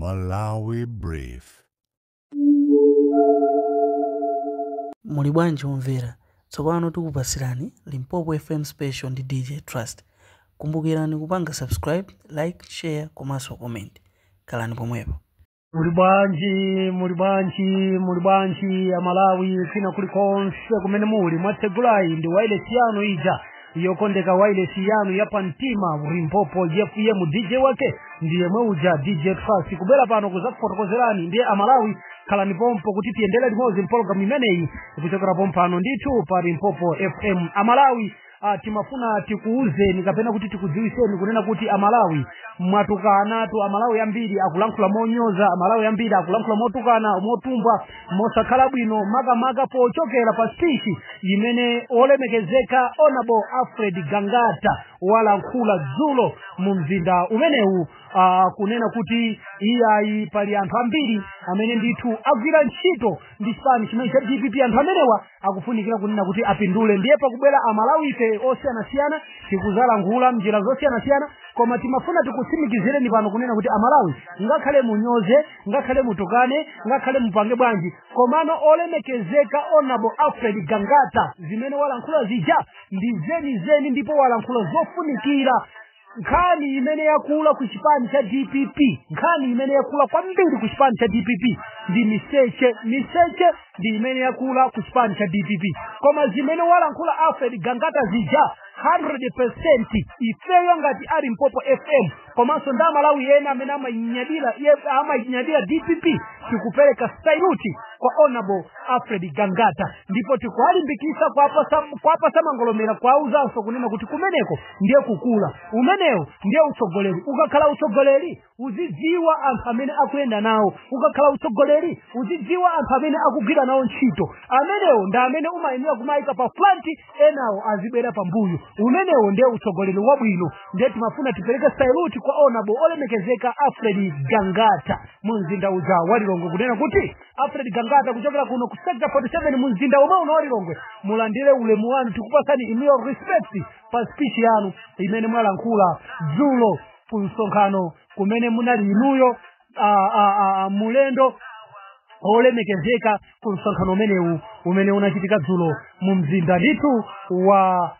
Malawi Brief. Muli bwanji omvera? Tsopano tikupasirani Limpopo FM Special ndi DJ Trust. Kumbukirani kupanga subscribe, like, share komanso comment. Khalani pomwepo. Muli bwanji, muli bwanji, muli bwanji Amalawi kwina kulikonse kumene muli? Mwatsegulayi ndi wireless yanu ija yokondeka, wireless yanu ya pamtima, Limpopo FM. DJ wake ndiye mweuja DJ Trust, kubwera pano kuzakufotokozerani. Ndiye Amalawi, khalani pompo kuti tiyendere limodzi mpologalamu imeneyi kuchokera pompano ndithu pa Limpopo FM. Amalawi, timafuna tikuuzeni kapena kuti tikudziwiseni kunena kuti Amalawi mwatukanatu. Amalawi ambiri akulankhula monyoza, Amalawi ambiri akulankhula motukana, motumbwa, mosakhala bwino, makamaka pochokera pa speech imene olemekezeka Honorable Alfred Gangata walankhula dzulo mu mzinda umenewu, kunena kuti iyayi, pali anthu ambiri amene ndithu agwira ntchito ndi chipani chimene cha DPP. Anthu amenewa akufunikira kunena kuti apindule. Ndiye pakubwera Amalawi ife osiyanasiyana tikuzalankhula mnjira zosiyanasiyana, koma timafuna tikutsimikizireni pano kunena kuti Amalawi, ngakhale munyoze, ngakhale mutukane, ngakhale mupange bwanji, komano olemekezeka Honorable Alfred Gangata zimene walankhula zija ndi zenizeni ndipo walankhula zofunikira. Nkhani imene yakula ku chipani cha DPP, nkhani imene yakula kwambiri ku chipani cha DPP ndi miseche. Miseche ndi imene yakula ku chipani cha DPP, koma zimene walankhula Alfred Gangata zija 100% ifeyo ngati a Limpopo FM komanso ndi Amalawi ena amene amayinyadira DPP, tikupereka salute kwa Honorable Alfred Gangata ndipo tikuwalimbikisa, kuwapasa mangolomera, kuwauzanso kunena kuti kumeneko ndiye kukula, umenewo ndiye utsogoleri. Ukakhala utsogoleri uzidziwa anthu amene akuyenda nawo. Ukakhala utsogoleri uzidziwa anthu amene akugwira nawo ntchito. Amenewo ndi amene umayenera kumayika pa front, enawo azibwera pambuyo. Umenewo ndiye utsogoleri wabwino. Ndiye timafuna tipereke salute kwa Honorable olemekezeka Alfred Gangata mu mzinda uja wa Lilongwe, kunena kuti Alfred Gangata kuchokera kuno ku Sector 47 mu mzinda omwe uno wa Lilongwe, mulandire ulemu wanu. Tikupasani inuyo respect pa speech yanu imene mwalankhula dzulo ku msonkhano kumene munali inuyo mulendo olemekezeka ku msonkhano umenewu umene unachitika dzulo mu mzinda ndithu wa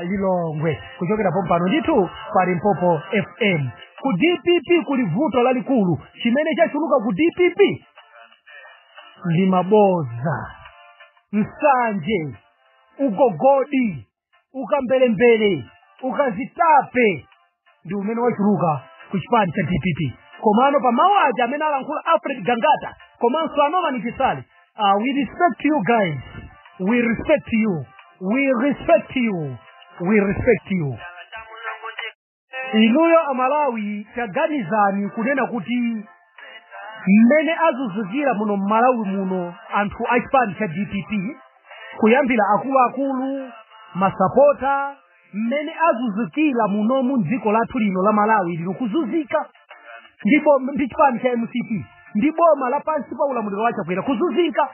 Lilongwe. Kuchokera pompano ndithu pa Limpopo FM, ku DPP kuli vuto lalikulu. Chimene chachuluka ku DPP ndi maboza, nsanje, ugogodi, ukambelembele, ukazitape ndi umene wachuluka ku chipani cha DPP. Komano pa mawu aja amene alankhula Alfred Gangata komanso a Norman Chisale, we respect you guys, we respect you, we respect you, we respect you. Inuyo Amalawi, taganizani kunena kuti mmene azunzikira muno mMalawi muno anthu a chipani cha DPP, kuyambira akuluakulu, masapota, mmene azunzikira munomu mdziko lathu lino la Malawi lino, kuzunzika ndipo ndi chipani cha MCP, ndi boma la pansi pa ulamuliro wa Chakwera, kuzunzika,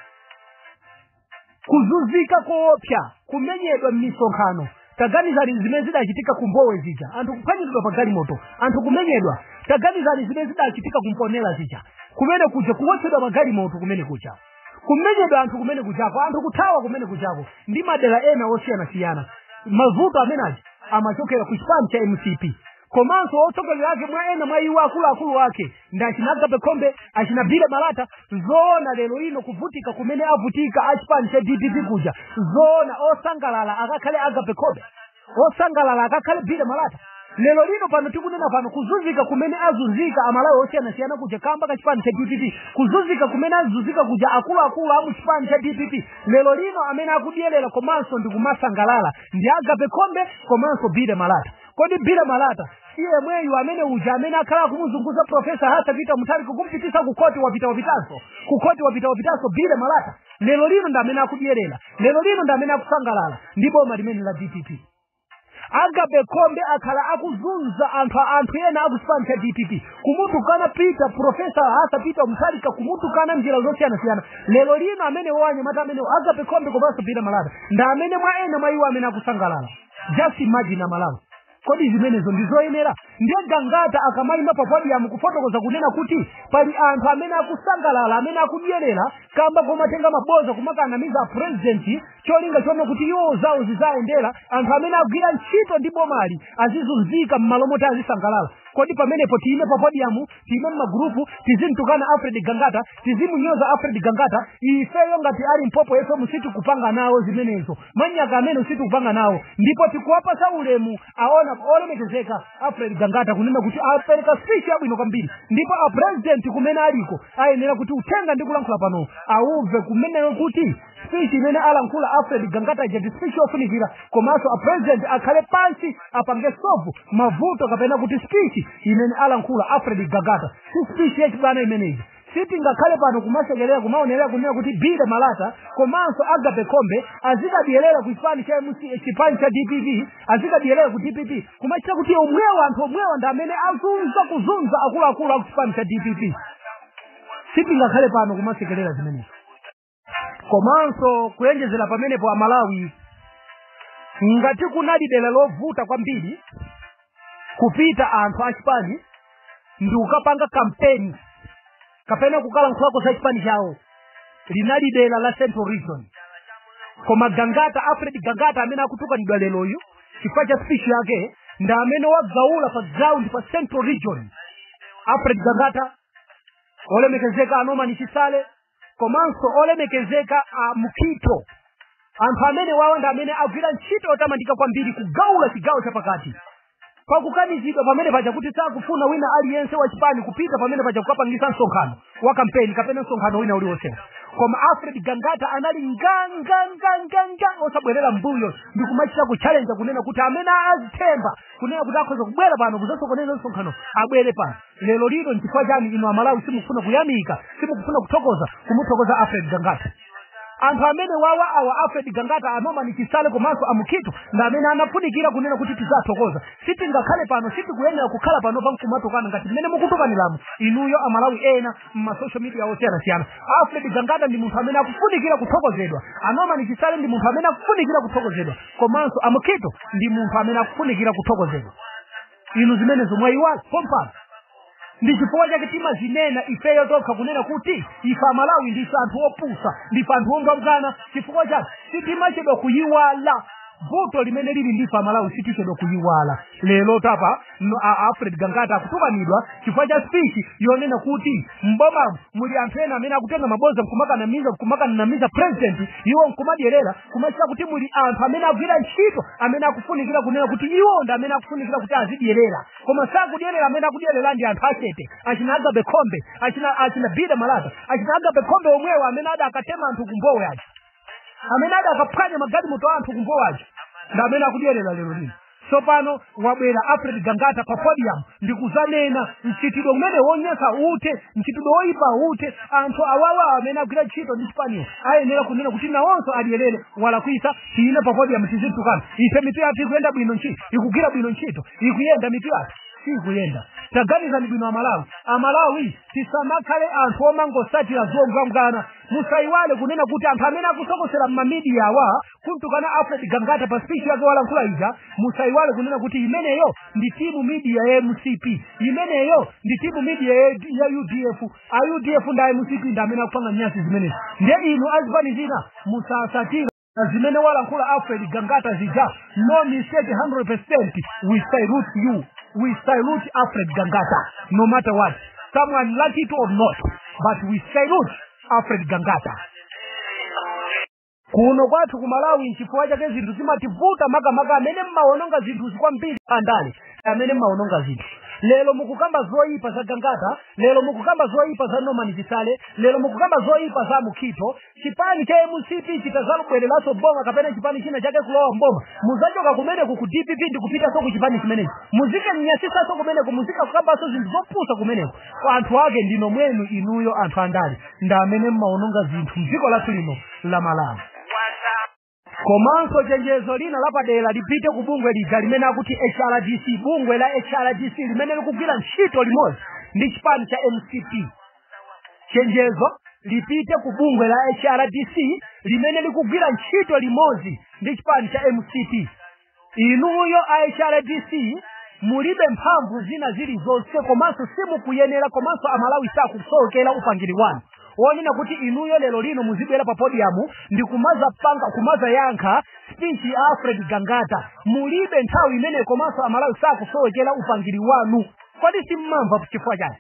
kuzunzika koopsa, kumenyedwa m'misonkhano. Taganizani zimene zidachitika ku Mbowe zija, anthu kuphwanyiridwa pa galimoto, anthu kumenyedwa. Taganizani zimene zidachitika kumponera zija, kumene kuja kuwotchedwa magalimoto, kumene kuja kumenyedwa anthu, kumene kujako anthu kuthawa, kumene kujako ndi madera ena osiyanasiyana. Mavuto amenaji amachokera ku chipani cha MCP komanso otsogoleri ake, mwa ena mwa iwo akuluakulu ake ndi achina Agape Khombe, achina Billy Malata. Zoona lero ino kuvutika kumene avutika achipani cha DPP kuja, zoona osangalala akakhale Agape Khombe, osangalala akakhale Billy Malata? Lero lino pano tikunena pano, kuzunzika kumene azunzika Amalawi osiyanasiyana kuja kamba ka chipani cha DPP, kuzunzika kumene azunzika kuja akuluakulu amu chipani cha DPP, lero lino amene akudyerera komanso ndi kumasangalala ndi Agape Khombe komanso Billy Malata. Kodi Billy Malata si yemweyu amene uja amene akhala akumuzunguza Professor Arthur Peter Mutharika, kumpitisa ku khoti, wapita wapitanso ku khoti, wapita wapitanso? Billy Malata lero lino ndi amene akudyerera, lero lino ndi amene akusangalala ndi boma limene la DPP. Agape Khombe akhala akuzunza anthu ena akuchipani cha DPP, kumutukana Peter, Professor Arthur Peter Mutharika, kumutukana njira zosiyanasiyana. Lero lino amene wanyamata amene Agape Khombe komanso Billy Malata ndi amene mwa ena mwa iwo amene akusangalala. Just imagine, Amalawi. Kodi zimenezo ndi zoyenera? Ndiye Gangata akamayima pa podium kufotokoza kunena kuti pali anthu amene akusangalala, amene akudyerera kamba komatenga maboza kumakanamiza president, cholinga chone kuti iwo zawo zizayendera, anthu amene agwira ntchito ndi bomali azizunzika m'malo moti azisangalala. Kodi pamenepo tiyime pa podium, tiyime m'magrupu, tizimtukana Alfred Gangata, tizimunyoza Alfred Gangata? Ifeyo ngati a Limpopo FM sitikupanga nawo zimenezo. Manyaka amene sitikupanga nawo, ndipo tikuwapasa ulemu aona olemekezeka Alfred Gangata kunena kuti apereka speech yabwino kwambiri. Ndipo a president kumene aliko ayenera kuti uthenga ndi kulankhula pano auve kumeneyo kuti speech imene alankhula Alfred Gangata ija ndi speech yofunikira. Komanso a president akhale pansi, apange solve mavuto, kapena kuti speech imene alankhula Alfred Gangata si speech yachibwana imeneyi. Sitingakhale pano kumasekerera, kumaonerera kunena kuti Billy Malata komanso Agape Khombe azikadyerera ku chipani cha MC, chipani cha DPP, azikadyerera ku DPP, kumachita kuti omwewa, anthu omwewa ndi amene azunza, kuzunza akuluakulu aku chipani cha DPP. Sitingakhale pano kumasekerera zimenezi. Komanso kuyenjezera pamenepo, Amalawi, ngati kunali dera lovuta kwambiri kupita anthu achipani ndi kukapanga kampeni kapena kukalankhulako za chipani chawo, linali dera la Central Region. Koma Gangata, Alfred Gangata amene akutukanidwa leroyu chifukwa cha speech yake, ndi amene wagaula pa ground pa Central Region. Alfred Gangata, olemekezeka a Norman Chisale, komanso olemekezeka a Mukito, anthu amene wawa ndi amene agwira ntchito yotamandika kwambiri kugaula chigawo chapakati, pakukanizidwa pamene paja kuti sakufuna wina aliyense wachipani kupita pamene paja kukapangisa msonkhano wa kampeni kapena msonkhano wina uliwonsewo. Koma Alfred Gangata anali nganganganganga, osabwerera mbuyo, ndi kumachita kuchallenge kunena kuti amene azithemba kunena kuti akhoza kubwera pano kuzasokoneza msonkhano abwere pano. Lero lino nchifukwa chani inu Amalawi simukufuna kuyamika, simukufuna kuthokoza, kumuthokoza Alfred Gangata? Anthu amene wawa awa, Alfred Gangata, a Norman Chisale komanso Amukito, ndi amene anafunikira kunena kuti tizathokoza. Sitingakhale pano, sitikuyenera kukhala pano pankumatukana ngati mmene mukutukaniramo inuyo Amalawi ena mma social media osiyanasiyana. Alfred Gangata ndi munthu amene akufunikira kuthokozedwa, a Norman Chisale ndi munthu amene akufunikira kuthokozedwa, komanso Amukito ndi munthu amene akufunikira kuthokozedwa. Inu zimenezo mwayiwala pompano. Ndi chifukwa chake timazinena ifeyo tokha kunena kuti ife Amalawi ndife anthu opusa, ndife anthu ongangana. Chifukwa chake sitimachedwa kuyiwala. Vuto limene lili ndife Amalawi, sitichedwa kuyiwala. Lero tapa Alfred Gangata akutukanidwa chifukwa cha speech yonena kuti mboma muli anthu ena amene akutenga maboza nkumakanamiza, nkumakanamiza president, iwo nkumadyerera, kumachita kuti muli anthu amene agwira ntchito amene akufunikira kunena kuti iwo ndi amene akufunikira kuti azidyerera, koma sakudyerera. Amene akudyerera ndi anthu achete, achina Agape Khombe, achina Billy Malata, achina Agape Khombe omwewo amene ada akatema anthu kumbowe aja, amene ada akaphwanya magalimoto a anthu kumbowe aja, ndi amene akudyerera lero lino. Tsopano wabwera Alfred Gangata pa podium ndikuzanena mchitidwe umene wonyasa ute, mchitidwe woyipa ute. Anthu awawa amene agwira ntchito ndi chipaniwo ayenera kunena kuti nawonso adyerere. Walakwisa. Tiyine pa podium tizitukana ife? Mitu yathu ikuyenda bwino ntchito, ikugwira bwino ntchito, ikuyenda mitu yathu? Sikuyenda. Taganizani bwino, Amalawi. Amalawi, tisamakhale anthu omangosatira zongangana. Musayiwale kunena kuti anthu amene akusokosera mma media awa kuntukana Alfred Gangata pa speech yake walankhula ija, musayiwale kunena kuti imeneyo ndi team media ya MCP, imeneyo ndi team media ya UDF. A UDF ndi a MCP ndi amene akupanga nyasi zimenezi. Ndiye inu azipani zina musasatira zimene walankhula Alfred Gangata zija. No mistake, 100% we salute you, we salute Alfred Gangata, no matter what someone like it or not, but we salute Alfred Gangata. Kuno kwathu ku Malawi nchifukwa chake zinthu zimativuta, makamaka amene mmaononga zinthu kwambiri, andale amene mmaononga zinthu. Lero mukukamba zoyipa za Gangata, lero mukukamba zoyipa za Norman Chisale, lero mukukamba zoyipa za Mukhito. Chipani cha MCP chitazalubwereranso boma kapena chipani china chake kulowa mboma, muzachoka kumeneku ku DPP ndi kupitanso ku chipani chimenechi, muzikanyasisanso kumeneku, muzikakambanso zinthu zopusa kumeneku. Anthu ake ndino mwenu inuyo, anthu andale ndi amene mmaononga zinthu mdziko lathu lino la Malawi. Komanso chenjezo lina lapadera lipite ku bungwe lija limene akuti HRDC, bungwe la HRDC limene likugwira ntchito limodzi ndi chipani cha MCP. Chenjezo lipite ku bungwe la HRDC limene likugwira ntchito limodzi ndi chipani cha MCP. Inuyo a HRDC mulibe mphamvu zina zilizonse, komanso simukuyenera, komanso Amalawi sakusowekera upangiri wanu wonena kuti inuyo lero lino muzibwera pa podium ndi kumaza panga, kumaza yankha speech ya Alfred Gangata. Mulibe nthawi imene, komanso Amalawi sakusowekera upangiri wanu. Kodi simmamva chifukwa chani?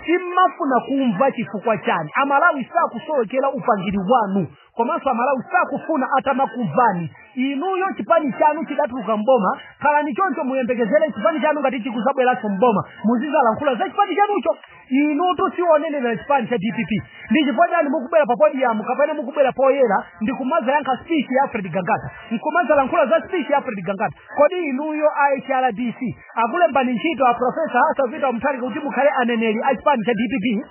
Simmafuna kumva chifukwa chani? Amalawi sakusowekera upangiri wanu, komanso Amalawi sakufuna atamakumvani inuyo. Chipani chanu chidatuluka mboma, khalani choncho, muyembekezere chipani chanu ngati chikuzabweranso mboma, muzizalankhula za chipani chanucho. Inutu sionenera chipani cha DPP. Ndi chifukwa chani mukubwera pa podium kapena mukubwera poyera ndi kumazayankha speech ya Alfred Gangata, nkumazalankhula za speech ya Alfred Gangata? Kodi inuyo a HRDC akulembani ntchito a Professor Arthur Peter Mutharika kuti mukhale aneneri a chipani cha DPP?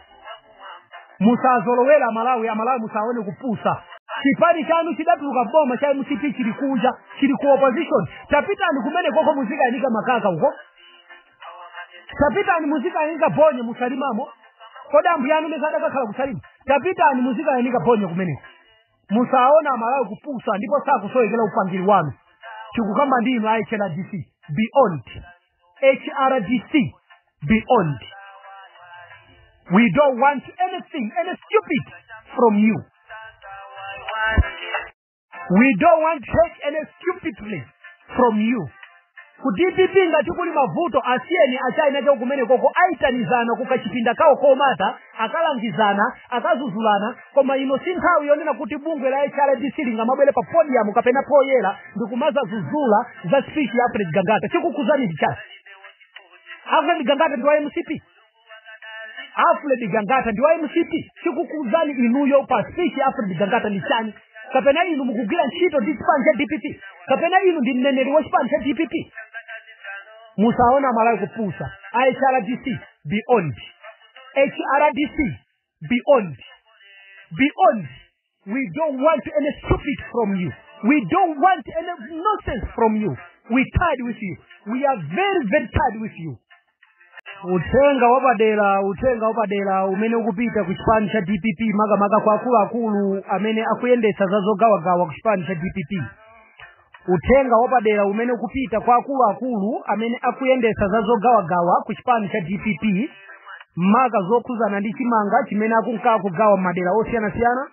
Musazolowera Amalawi. Amalawi musaone kupusa. Chipani chanu chidatuluka boma cha MCP, chili kunja, chili ku opposition. Tapitani kumene koko, muzikayanika makaka uko. Tapitani muzikayanika bonye musalimamo. Kodi ambuye anu mesadakakhala kusalima? Tapitani muzikayanika bonye kumeneko. Musaona Amalawi kupusa, ndipo sakusowekera upangiri wanu. Tikukamba ndinu a HRDC beyond. HRDC beyond, we don't want anything, any stupid from you. We don't want take any stupidly from you. Ku DPP ngati kuli mavuto, asiyeni achayina chawo kumene koko, ayitanizana kukachipinda kawo komata, akalangizana, akazuzulana. Koma ino si nthawi yonena kuti bungwe la HRDC lingamabwere pa podium kapena poyera ndikumazazuzula za speech ya Alfred Gangata. Chikukuzani ndi chani? Alfred Gangata ndi wa MCP? Alfred Gangata ndi wa MCP? Chikukuzani inuyo pa speech ya Alfred Gangata ndi chani? Kapena inu mukugwira ntchito ndi chipani cha DPP? Kapena inu ndi mneneri wa chipani cha DPP? Musaona Malawi kupusa. HRDC beyond, HRDC beyond, beyond, we don't want any stupid from you. We don't want any nonsense from you. We tired with you. We are very, very tired with you. Uthenga wapadera, uthenga wapadera umene ukupita ku chipani cha DPP, makamaka kwa akuluakulu amene akuyendetsa za zogawagawa ku chipani cha DPP. Uthenga wapadera umene ukupita kwa akuluakulu amene akuyendetsa za zogawagawa ku chipani cha DPP, maka zokhuzana ndi chimanga chimene akunka kugawa madera osiyanasiyana,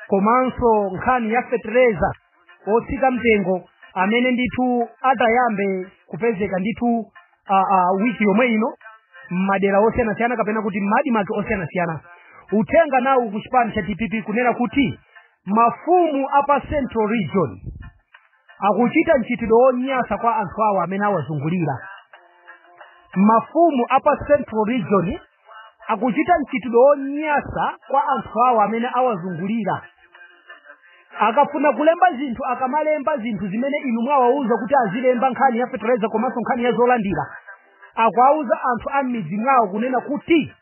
komanso nkhani ya fetereza otsika mtengo amene ndithu atayambe kupezeka ndithu wiki yomwe ino m'madera osiyanasiyana, kapena kuti m'MADMARC osiyanasiyana. Uthenga nawu ku chipani cha DPP kunena kuti mafumu apa Central Region akuchita mchitidwe wonyasa kwa anthu awo amene awazungulira. Mafumu apa Central Region akuchita mchitidwe wonyasa kwa anthu awo amene awazungulira. Akafuna kulemba zinthu, akamalemba zinthu zimene inu mwawauza kuti azilemba, nkhani ya fertilizer komanso nkhani ya zolandira, akuauza anthu a m'midzi mwawo kunena kuti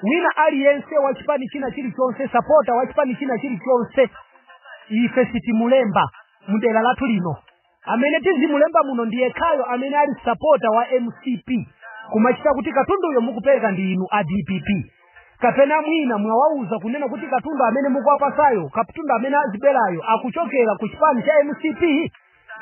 wina aliyense wa chipani china chilichonse, sapota wa chipani china chilichonse, ife sitimulemba mudera lathu lino. Amene tizimulemba muno ndi yekhayo amene ali sapota wa MCP. Kumachita kuti katunduyo mukupereka ndi inu a DPP, kapena mwina mwawauza kunena kuti katundu amene mukuwapasayo, katundu amene azibwerayo akuchokera ku chipani cha MCP?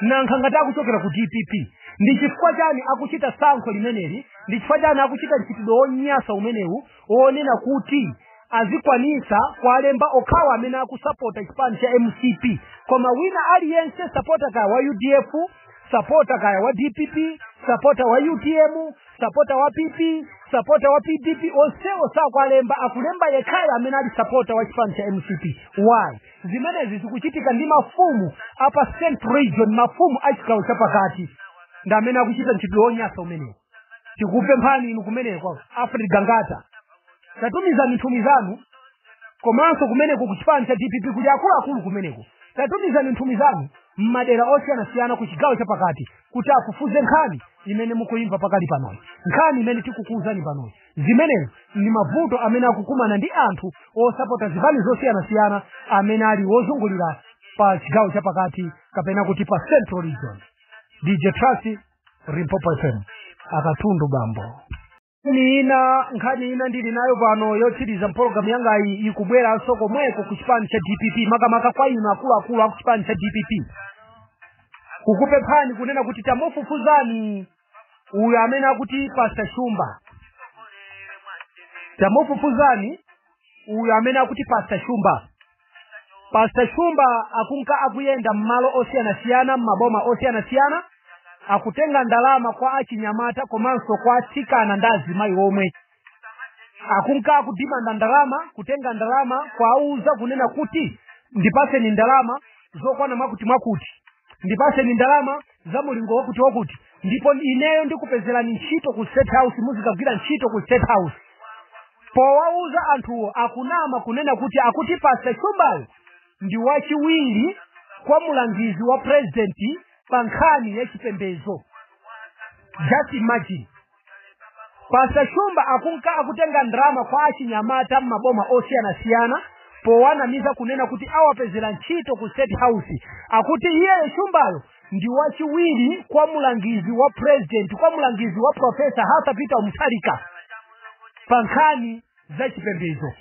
Nankha ngati akuchokera ku DPP, ndi chifukwa chani akuchita tsankho limeneli? Ndi chifukwa chani akuchita mchitidwe wonyasa umenewu wonena kuti azikwanisa kuwalemba okhawa amene akusapota chipani cha MCP, koma wina aliyense, sapota kaya wa UDF, sapota kaya wa DPP, sapota wa UTM, sapota wa PP, sapota wa PDP, onsewo sakualemba, akulemba yekhayo amene ali sapota wa chipani cha MCP? Why? Zimenezi zikuchitika ndi mafumu apa Central Region. Mafumu a chigawo chapakati ndi amene akuchita mchitidwe wonyasa umenewu. Tikupemphani inu kumeneko, Alfred Gangata, tatumizani nthumwi zanu, komanso kumeneko ku chipani cha DPP kuli akuluakulu kumeneko, tatumizani nthumwi zanu m'madera osiyanasiyana ku chigawo chapakati kuti afufuze nkhani imene mukuyimva pakali panoyi, nkhani imene tikukuwuzani panoyi. Zimenezo ndi mavuto amene akukumana ndi anthu osapota zipani zosiyanasiyana amene ali wozungulira pa chigawo chapakati, kapena kuti pa Central Region. DJ Trust, Limpopo FM, akatundu bambo. Nina nkhani ina ndili nayo pano yotsiriza mpologalamu yangayi, ikubweranso komweko ku chipani cha DPP, makamaka kwa inu akuluakulu aku chipani cha DPP. Kukupemphani kunena kuti tamufufuzani uyu amene akuti Pastor Shumba, tamufufuzani uyu amene akuti Pastor Shumba. Pastor Shumba akunka akuyenda m'malo osiyanasiyana, m'maboma osiyanasiyana, akutenga ndalama kwa achinyamata komanso kwa atsikana ndi azimayi omwe. Akunka akudimanda ndalama, kutenga ndalama kwauza kunena kuti ndipaseni ndalama zokwana mwakuti mwakuti, ndipaseni ndalama za mulingo wakuti wakuti, ndipo ineyo ndikupezerani ntchito ku State House, muzikagwira ntchito ku State House. Powauza anthuwo akunama kunena kuti akuti Pastor Shumbayo ndi wachiwiri kwa mulangizi wa president pa nkhani ya chipembedzo. Just imagine, Pastor Shumba akunka akutenga ndalama kwa achinyamata m'maboma osiyanasiyana powanamiza kunena kuti awapezera ntchito ku State House. Akuti iyeyo Shumbayo ndi wachiwiri kwa mulangizi wa president, kwa mulangizi wa Professor Arthur Peter Mutharika pa nkhani za chipembedzo.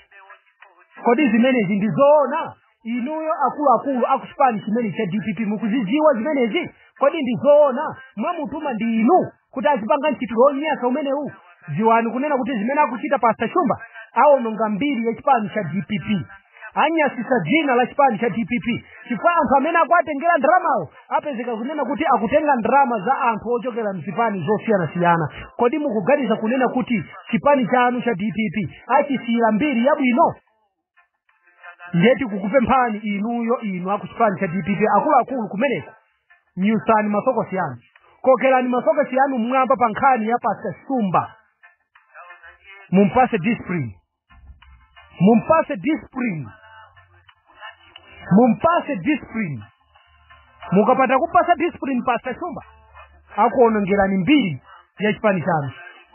Kodi zimenezi ndi zoona? Inuyo akuluakulu akuchipani chimene cha DPP mukuzidziwa zimenezi? Kodi ndi zoona? Mwamutuma ndi inu kuti azipanga ntchito yonyasa umenewu? Dziwani kunena kuti zimene akuchita Pastor Shumba awononga mbiri ya chipani cha DPP, anyasisa dzina la chipani cha DPP, chifukwa anthu amene akuatengera ndalamawo apezeka kunena kuti akutenga ndalama za anthu ochokera mzipani zosiyanasiyana. Kodi mukuganiza kunena kuti chipani chanu cha DPP achisiyira mbiri yabwino? Ndeti kukupemphani inuyo, inu akuchipani cha DPP akuluakulu kumeneko, nyusani masokosi anu, kokerani masokosi anu mmwamba pa nkhani ya Pastor Shumba. Mumpase discipline, mumpase discipline, mumpase discipline. Mukapata kupasa discipline Pastor Shumba, akuonongerani mbiri ya chipani chanu.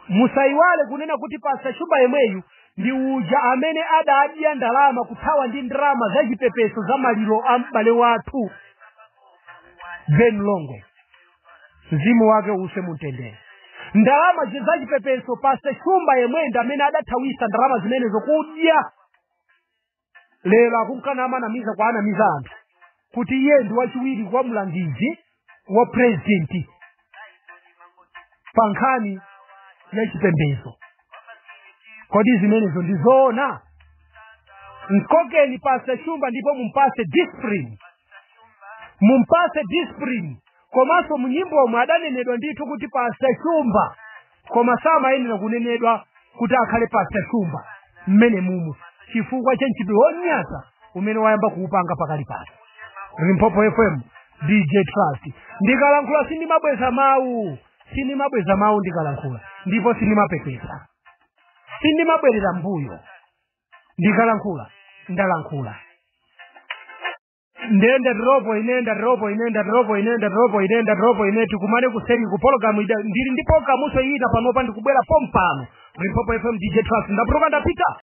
Musayiwale kunena kuti Pastor Shumba yemweyu ndi uja amene adadya ndalama, kuthawa ndi ndalama za chipepeso za maliro a m'bale wathu Ben Longwe, mzimu wake use mumtendere. Ndalama za chipepeso, Pastor Shumba yemweyu ndi amene adathawisa ndalama zimenezo kudya. Lero akunkana amanamiza kwa anamiza anthu kuti iye ndi wachiwiri kwa mulangizi wa president pa nkhani ya chipembedzo. Kodi zimenezo ndi zoona? Mkokeni Pastor Shumba ndipo mumpase discipline, mumpase discipline. Komanso munyimbomo adanenedwa ndithu kuti Pastor Shumba, koma samayenera kunenedwa kuti akhale Pastor Shumba mmene mumu, chifukwa cha ntchito yonyasa umene wayamba kuupanga pakali pano. Limpopo FM, DJ Trust. Ndikalankhula sindimabweza mawu, sindimabweza mawu ndikalankhula, ndipo sindimapepesa, sindimabwerera mbuyo. Ndikalankhula ndalankhula. Ndenda dropo ine, ndadropo ine, ndadropo ine, ndadropo ine, ndadropo ine. Tikumane kuseri ku pologalamu ida. Ndili ndi pologalamuso ina panopa, ndikubwera pompano. Limpopo FM, DJ Trust, ndapuluka, ndapita.